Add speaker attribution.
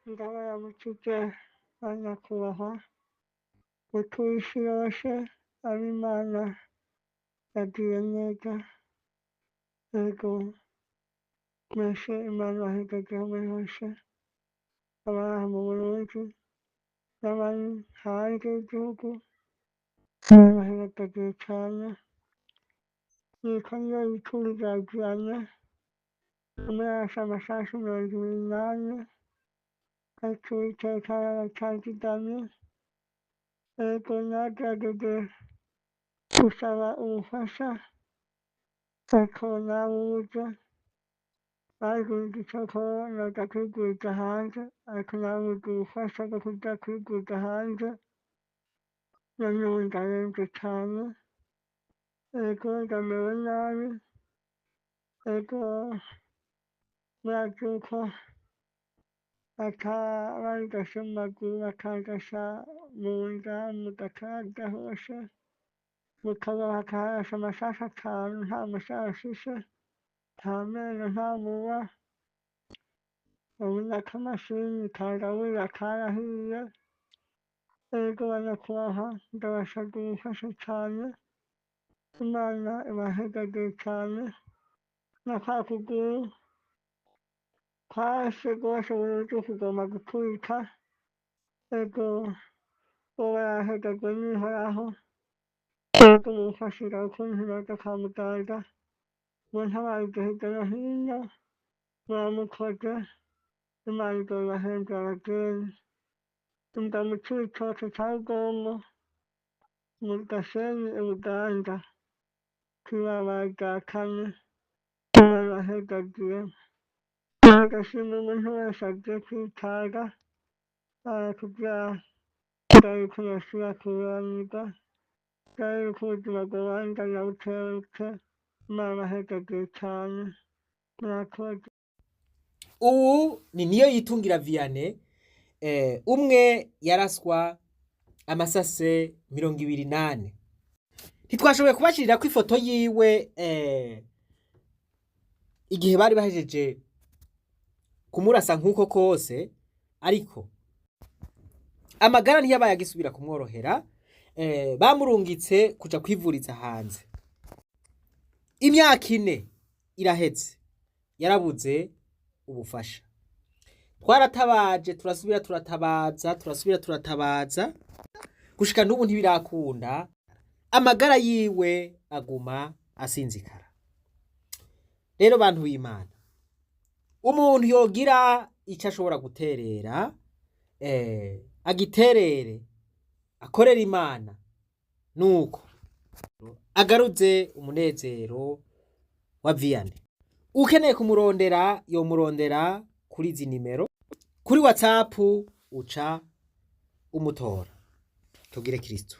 Speaker 1: Ndabaramukije ba nyakubahwa mutuye isi yose, ab'Imana yagiye neza, yego mwese Imana ibahezagire aho muri hose, abari aha mu Burundi n'abari hanze y'igihugu, Imana ibahezagire cane. Nitwa Niyoyituriza Vianney, umurasa amasasu 24, ariko Uwiteka yaracanzigamye. Ego nagerageje gusaba ubufasha ariko nabubuze, barungitse ko noja kwigwiza hanze ariko nabuze ubufasha bwo kuja kwigwiza hanze, none ubu ndaremvye cane, ego ndamerewe nabi, ego murazi yuko bandose mu maguru bakandasa mu nda, mu gakaza hose, mu kanwa bakaharasa amasasu 5 nta musaya mfise, nta menyo, nta munwa, ubu n'akamashini kangaburira karahiye. Ego banyakubahwa ndabasavye mumfashe cane, Imana ibahezagire cane, na kwa kuguru kwase rwose burundu kugomba guturika, ego boba yarahezagiwe n'Uhoraho, ego mumfashe ndabe ukuntu noja kwa muganga, muntabarize hirya no hino, muramukoze, Imana izobibahembera bagenzi. Imbwa mu Cibitoke ca Rugombo, mu Gasenyi i Buganda, kw'ibarabara rya kane, Imana ibahezagire. Ndashimira umuntu wese aje kwitanga kugira ndabe yuko nosubira kuroranirwa, ndabe yuko ubuzima bwobandanya bukebuke. Imana ibahezagire cane, murakoze.
Speaker 2: Ubu ni Niyoyitungira Vianney, umwe yaraswa amasase 24. Ntitwashoboye kubashirirako ifoto yiwe igihe bari bahejeje kumurasa nk'uko kose, ariko amagara ntiyabaye agisubira kumworohera, bamurungitse kuja kwivuriza hanze. Imyaka 4 iraheze yarabuze ubufasha. Twaratabaje, turasubira turatabaza, turasubira turatabaza, gushika n'ubu ntibirakunda, amagara yiwe aguma asinzikara. Rero bantu b'Imana, umuntu yogira ico ashobora guterera, agiterere, akorera Imana, nuko agaruze umunezero wa Vianney. Ukeneye kumurondera yomurondera kuri izi nimero, kuri WhatsApp uca umutora. Tugire Kristo.